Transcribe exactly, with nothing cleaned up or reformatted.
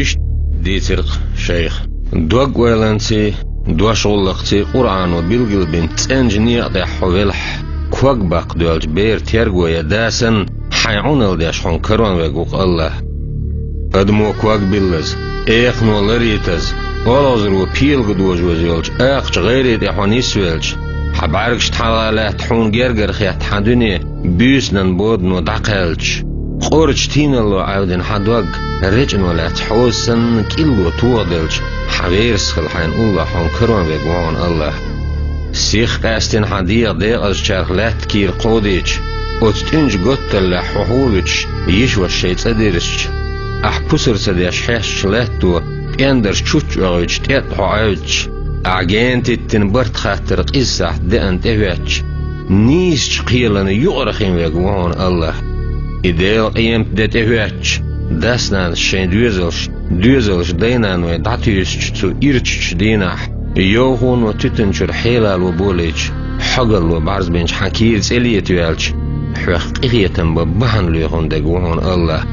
Иштта дийцира-кх шайх. Дог-ойланций, дош-гӀуллакхций Къуръано билгалбина цӀеначу некъа тӀехь хьо велахь, ког баккха доьлча бер терго ян да санна, хьайн Ӏуналла деш хьуна карон верг ву-кх АллахӀ. Адамо ког биллаза, экхано ларъйтаза, олхазаро пелагӀа дожаваза йолчу акхачу гӀайре тӀе хьо нисвелча, хьан бӀаьргаш тхьалха лаьтта хьуна гергара хетта хьан дуьне буьйсанан бодано дӀакхаьлча, къорачу тийналло Ӏаьвдина хьан дог речӀано лаьцна хьоза санна кӀилло тохаделча, хьан верас хила хьайна уллохь хьуна карон верг ву хьуна АллахӀ. Сих къаьстина хьан дегӀан декъазчарах лаьтта кийра кховдийча, оцу тӀуьнчу готталлехь хьо хьу вуьтуш, йиша-ваша шайн цӀа дирзича, ахь пусар ца деш хьестачу лаьтто пӀендарш чучча оьгӀуьйтуш тӀетӀа хьо Ӏаьвдича, ахь гена титтина барт хаттар къиза сахьт деана тӀехӀоьттича, нийсачу кхелана юкъара хин верг ву хьуна АллахӀ. И Делан къемат де тӀехӀоьттича, дас-нанас шайн доьзалш, доьзалш дай-наной дӀатуьйсучу цу ирчачу дийнахь, йовхоно туьтан чуьра хьелало болийча, хьогалло бӀарзбинчу хьан кийра цӀе летаваьлча, хьоьх къинхетам бан бахьана лоьхун дерг ву хьуна АллахӀ.